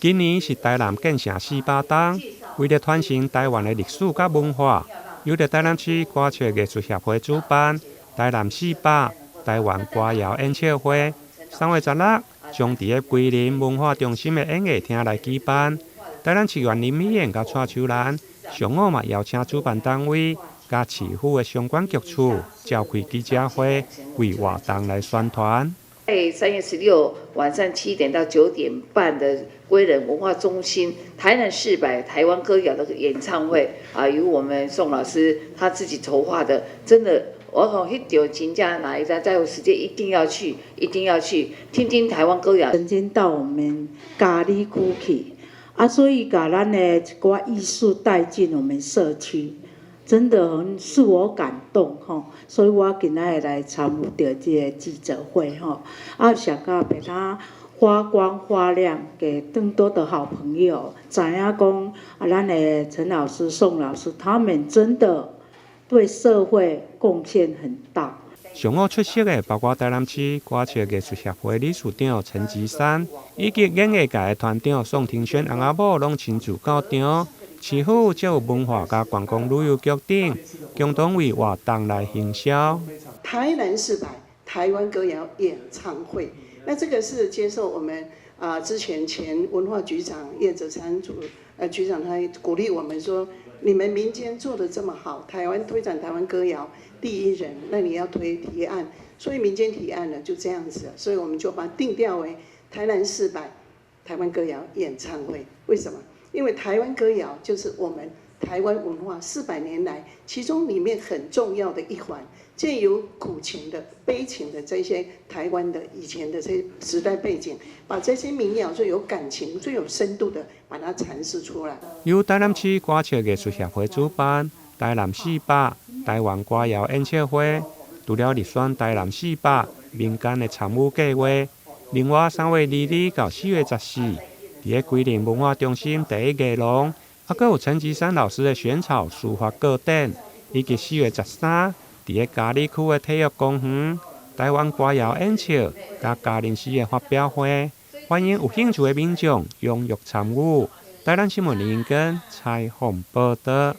今年是台南建城400冬，為了傳承台灣的歷史佮文化，由著台南市歌笑藝術協會主辦台南四百台灣歌謠演唱會，3月16將佇个歸仁文化中心的演藝廳來舉辦。台南市議員林美燕佮蔡秋蘭上午嘛邀請主辦單位佮市府的相關局處召開記者會，為活動來宣傳。在3月16晚上7點到9點半的歸仁文化中心，台南四百台灣歌謠的演唱會啊，由我們宋老師他自己籌劃的，真的，我講彼場真正哪一張再有時間一定要去，一定要去聽聽台灣歌謠。曾經到我們嘉里區去，啊，所以共咱的一寡藝術帶進我們社區，真的很使我感動吼，所以我今仔日來參與著這个記者會吼，啊，想欲予它發光發亮，給更多的好朋友知影講啊，咱的陳老師、宋老師，他們真的對社會貢獻很大。上午出席的包括台南市歌笑藝術協會理事長陳吉山，以及演藝界的團長宋庭軒翁仔某，攏親自到場。市府則有文化佮觀光旅遊局等，共同為活動來行銷。台南四百台灣歌謠演唱會，那這個是接受我們啊之前前文化局長葉澤山局長，他鼓勵我們說，你們民間做得這麼好，台灣推展台灣歌謠第一人，那你要推提案，所以民間提案呢就這樣子，所以我們就把它定調為台南四百台灣歌謠演唱會。為什麼？因為台灣歌謠就是我們台灣文化400年來其中裡面很重要的一環，藉由苦情的、悲情的這些台灣的以前的這些時代背景，把這些民謠最有感情、最有深度的，把它闡釋出來。由台南市歌笑藝術協會主辦台南四百台灣歌謠演唱會，除了入選台南四百民間的參與計劃，另外3月22到4月14，佇个歸仁文化中心第一藝廊，猶閣有陳吉山老師的萱草書法個展，以及4月13佇个嘉里區的體育公園，台灣歌謠演唱佮嘉玲詩的發表會，歡迎有興趣的民眾踴躍參與。台南新聞林根採訪報導。